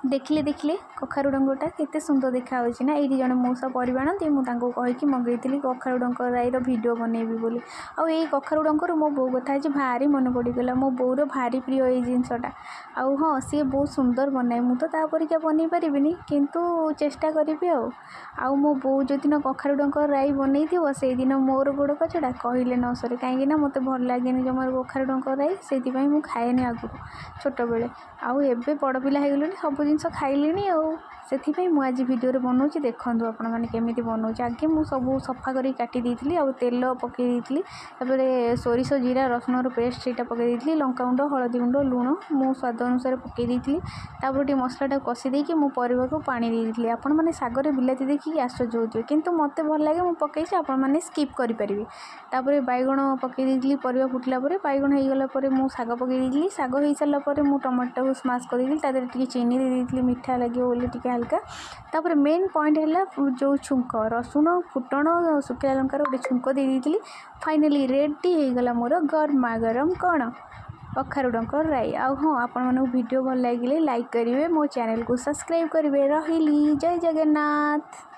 ଦେଖିଲେ ଦେଖିଲେ କଖାରୁ ଡଙ୍କଟା କେତେ ସୁନ୍ଦର ଦେଖାହେଉଛି ନା? ଏଇଠି ଜଣେ ମଉସା ପରିବା ଆଣନ୍ତି, ମୁଁ ତାଙ୍କୁ କହିକି ମଗେଇଥିଲି କଖାରୁ ଡଙ୍କ ରାଇର ଭିଡ଼ିଓ ବନେଇବି ବୋଲି। ଆଉ ଏଇ କଖାରୁ ଡଙ୍କରୁ ମୋ ବୋଉ କଥା ଆଜି ଭାରି ମନେ ପଡ଼ିଗଲା। ମୋ ବୋଉର ଭାରି ପ୍ରିୟ ଏଇ ଜିନିଷଟା। ଆଉ ହଁ, ସିଏ ବହୁତ ସୁନ୍ଦର ବନାଏ। ମୁଁ ତ ତା ପରିକା ବନେଇ ପାରିବିନି, କିନ୍ତୁ ଚେଷ୍ଟା କରିବି। ଆଉ ମୋ ବୋଉ ଯେଉଁଦିନ କଖାରୁ ଡଙ୍କ ରାଇ ବନେଇଥିବ, ସେଇଦିନ ମୋର ଗୋଡ଼ କଚଡ଼ା କହିଲେ ନ ସରେ। କାହିଁକିନା ମୋତେ ଭଲ ଲାଗେନି ଜମାରୁ କଖାରୁ ଡଙ୍କ ରାଇ, ସେଇଥିପାଇଁ ମୁଁ ଖାଏନି ଆଗରୁ ଛୋଟବେଳେ। ଆଉ ଏବେ ବଡ଼ ପିଲା ହେଇଗଲିଣି, ସବୁ ଜିନିଷ ଖାଇଲିଣି, ଆଉ ସେଥିପାଇଁ ମୁଁ ଆଜି ଭିଡ଼ିଓରେ ବନଉଛି। ଦେଖନ୍ତୁ ଆପଣମାନେ କେମିତି ବନଉଛି। ଆଗେ ମୁଁ ସବୁ ସଫା କରିକି କାଟି ଦେଇଥିଲି ଆଉ ତେଲ ପକାଇ ଦେଇଥିଲି। ତାପରେ ସୋରିଷ, ଜିରା, ରସୁଣର ପେଷ୍ଟ ସେଇଟା ପକାଇ ଦେଇଥିଲି। ଲଙ୍କାଗୁଣ୍ଡ, ହଳଦୀ ଗୁଣ୍ଡ, ଲୁଣ ମୁଁ ସ୍ୱାଦ ଅନୁସାରେ ପକାଇ ଦେଇଥିଲି। ତାପରେ ଟିକେ ମସଲାଟାକୁ କଷି ଦେଇକି ମୁଁ ପରିବାକୁ ପାଣି ଦେଇ ଦେଇଥିଲି। ଆପଣମାନେ ଶାଗରେ ବିଲାତି ଦେଖିକି ଆଶ୍ଚର୍ଯ୍ୟ ହେଉଥିବେ, କିନ୍ତୁ ମୋତେ ଭଲ ଲାଗେ, ମୁଁ ପକାଇଛି। ଆପଣମାନେ ସ୍କିପ୍ କରିପାରିବେ। ତାପରେ ବାଇଗଣ ପକାଇ ଦେଇଥିଲି। ପରିବା ଫୁଟିଲା ପରେ, ବାଇଗଣ ହେଇଗଲା ପରେ ମୁଁ ଶାଗ ପକାଇ ଦେଇଥିଲି। ଶାଗ ହେଇସାରିଲା ପରେ ମୁଁ ଟମାଟୋଟାକୁ ସ୍ମାସ୍ କରିଦେଇଥିଲି। ତା ଦେହରେ ଟିକେ ଚିନି ଦେଇ ଦେଇଥିଲି, ମିଠା ଲାଗିବ ବୋଲି ଟିକେ ହାଲକା। ତାପରେ ମେନ୍ ପଏଣ୍ଟ ହେଲା ଯେଉଁ ଛୁଙ୍କ, ରସୁଣ, ଫୁଟଣ, ଶୁଖିଲା ଲଙ୍କାର ଗୋଟେ ଛୁଙ୍କ ଦେଇ ଦେଇଥିଲି। ଫାଇନାଲି ରେଡ଼ି ହେଇଗଲା ମୋର ଗରମା ଗରମ କ'ଣ? କଖାରୁ ଡଙ୍କ ରାଇ। ଆଉ ହଁ, ଆପଣମାନଙ୍କୁ ଭିଡ଼ିଓ ଭଲ ଲାଗିଲେ ଲାଇକ୍ କରିବେ, ମୋ ଚ୍ୟାନେଲକୁ ସବସ୍କ୍ରାଇବ୍ କରିବେ। ରହିଲି, ଜୟ ଜଗନ୍ନାଥ।